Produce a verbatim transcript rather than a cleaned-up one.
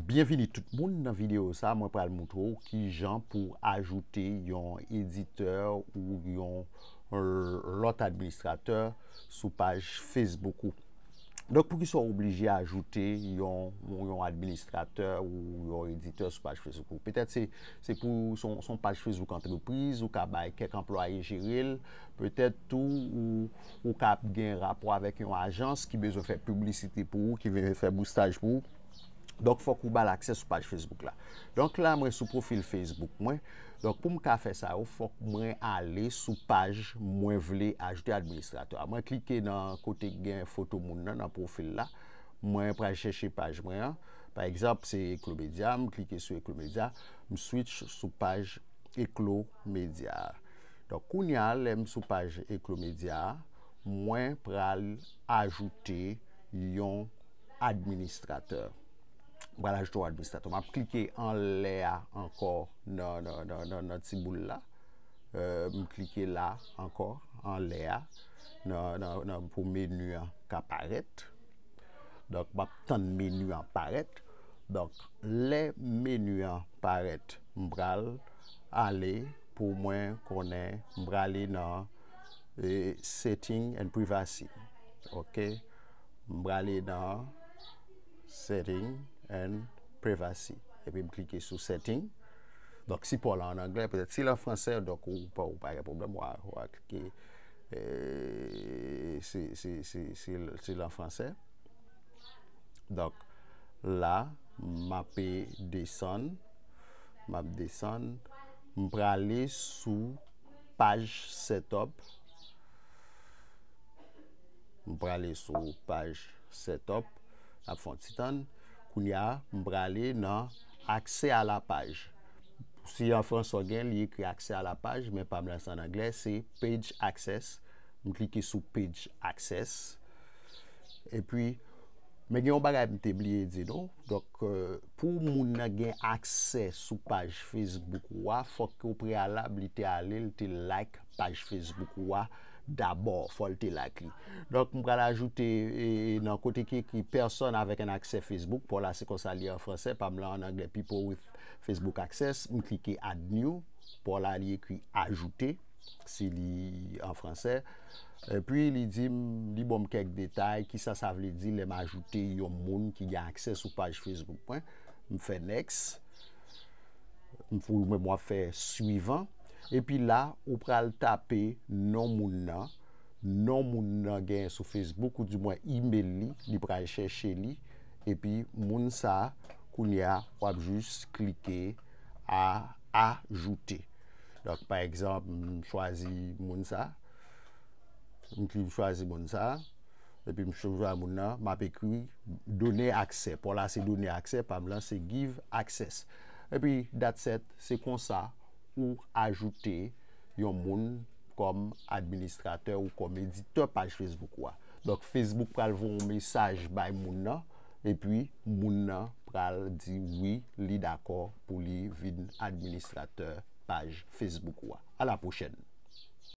Byenvini tout moun. Nan videyo sa, mwen pral montre w kijan pou ajoute yon editè ou yon, euh, lòt administratè sou paj Facebook ou. Donk, poukisa w oblije ajoute yon, yon administratè ou yon editè sou paj Facebook ou? Petèt se, se pou, se yon, se yon paj Facebook antrepriz, ou ka bay kèk anplwaye jere l, petèt tou ou, ou ka gen rapò avèk yon ajans ki bezwen fè piblisite pou ou, ki bezwen fè boustaj pou ou. Donk, fòk ou ba l aksè sou paj Facebook la. Donk, la, mwen sou pwofil Facebook mwen. Donk, pou m ka fè sa yo, fòk mwen ale sou paj mwen vle ajoute administratè a. Mwen klike nan kote k gen foto moun nan, nan pwofil la. Mwen pral chèche paj mwen an. Pa egzanp, se Eclo Media, m klike sou Eclo Media, m switch sou paj Eclo Media. Donk, kounye a, lè m sou paj Eclo Media, mwen pral ajoute yon administratè. Mwen pral ajoute yon administratè. M ap klike anlè a ankò nan, nan, nan, nan, nan ti boul la. Euh, m klike la ankò, anlè a, nan, nan, nan, pou meni an ka parèt. Donk, m ap tann meni an parèt. Donk, lè meni an parèt, m pral ale pou mwen konnen, m prale nan, eh, setting and privacy. Ok? M prale nan setting and privacy. Epi m klike sou setting. Donk, sipò la an anglè, petèt si l an fransè, donk ou pa, ou pa gen pwoblèm, w a, w a klike, eh, si, si, si, si, si l an fransè. Donk, la, m ape desann, m ap desann, m prale sou paj setup. M prale sou paj setup, ap fè yon ti tann. Kounye a, m prale nan accès à la page. Si an fransè w gen, li ekri accès à la page, men pa m la se an anglè, se page access. M klike sou page access. Epi, men gen yon bagay m te bliye di nou. Donk, euh, pou moun nan gen aksè sou paj Facebook ou a, fòk o preyalab li te ale, li te like paj Facebook ou a dabò, fò l te like li. Donk, m pral ajoute, e, nan kote ki ekri personne avec un accès Facebook, pa w la se konsa li an fransè, pa m la an anglè, people with Facebook access, m klike add new, pa w la li ekri ajouter, si li an fransè. Epi li di m, li ban m kèk detay, kisa sa vle di lè m ajoute yon moun ki gen aksè sou paj Facebook mwen. M fè next. M fou, mwen, mwen fè suivant. Epi la, ou pral tape non moun nan. Non moun nan gen sou Facebook, ou di mwen email li, li pral chèche li. Epi moun sa, kounye a, w ap jis klike a ajoute. Donk, pa egzanp, m chwazi moun sa. M kli-, m chwazi moun sa. Epi m chwazi moun nan, m ap ekri donner accès. Pa w la se donner accès, pa m lan se give access. Epi, that's it, se konsa ou ajoute yon moun kòm administratè ou kòm editè paj Facebook ou a. Donk, Facebook pral voye yon mesaj bay moun nan, epi moun nan pral di wi, li dakò pou li vin administratè paj Facebook ou a. A la pwochèn.